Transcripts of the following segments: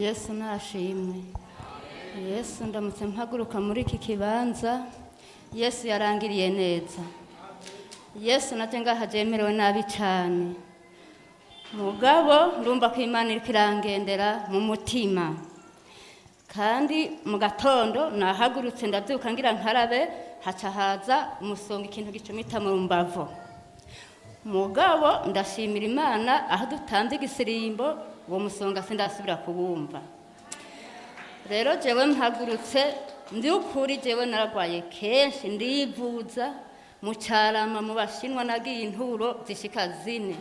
Yesu nashimwe. Yesu, ndamutse mpaguruka muri iki kibanza. Yesu yarangiriye neza. Yesu, naje ngaha jemerewe nabi cyane, mugabo ndumva ko Imana iriko irangendera mu mutima. Kandi mu gatondo nahagurutse, ndabyuka ngira nkarabe, haca haza umusonga, ikintu gicumita mu mbavu. Mugabo ndashimira Imana, aho dutanze igisirimbo uwo musonga sindasubira kuwumva. Rero jewe mpagurutse ndi ukuri, jewe naragwaye kenshi, ndivuza mu Cyarama, mu Bashinwa, nagiye inturo zishika 4,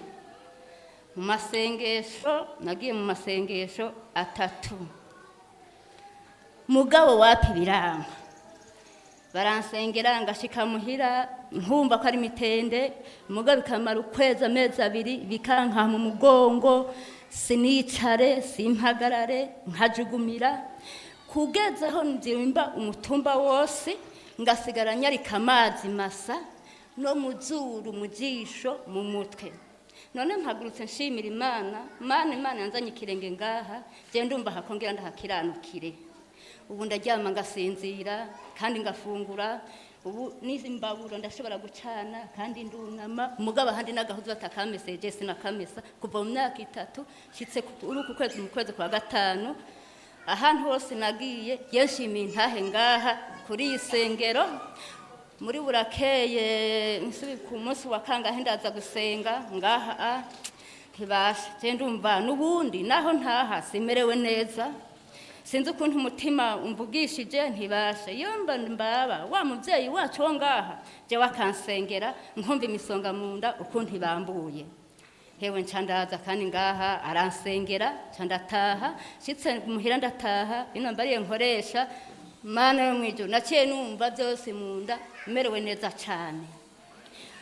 mu masengesho nagiye mu masengesho 3, mugabo wapi, biranga. Baransengera, ngashika muhira nkumva ko ari mitende, mugabo bikamara ukwezi, amezi 2, bikanka mu mugongo, sinicare, simpagarare, nkajugumira kugeza aho nzimba umutumba wose, ngasigara nyarika amazi masa no mu zuru, mu jisho, mu mutwe. None mpagurutse nshimira Imana. Mana, Imana yanzanye ikirenge ngaha, je ndumva hakongera ndahakiranukire. Ubu ndaryama ngasinzira kandi ngafungura. Ubu n'izi mbaburo ndashobora gucana kandi ndunama. Mugabo ahandi n'agahuzu batakameseje sinakamesa kuva mu myaka 3 nshitse uri uku kwezi, mu kwezi kwa gatanu. Ahantu hose nagiye, yenshimiye intahe ngaha kuri iyi sengero. Muri burakeye nsubi ku munsi wa kangahe ndaza gusenga ngaha, ntibasha. Je ndumva n'ubundi naho ntaha simerewe neza, sinzi ukuntu umutima umvugishije, ntibasha. Iyo mba mbaba wa muvyeyi wacu wo ngaha, jewe akansengera, nkumva imisonga mu nda ukuntu ibambuye. Hewe, nca ndaza kandi ngaha aransengera, nca ndataha. Nshitse muhira ndataha, ino mbariye nkoresha. Mana yo mwijuru, naciye numva byose mu nda merewe neza cane.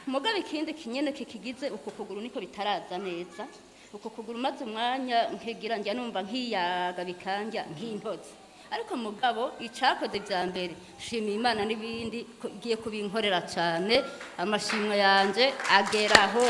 Mugabo ikindi kinyene kikigize uku kuguru niko bitaraza neza. Uku kuguru maze umwanya nkigira njya numva nkiyaga, bikanja nk'intozi. Ariko mugabo icakoze vya mbere, shima Imana n'ibindi ko igiye kubinkorera cane. Amashimwe yanje ageraho.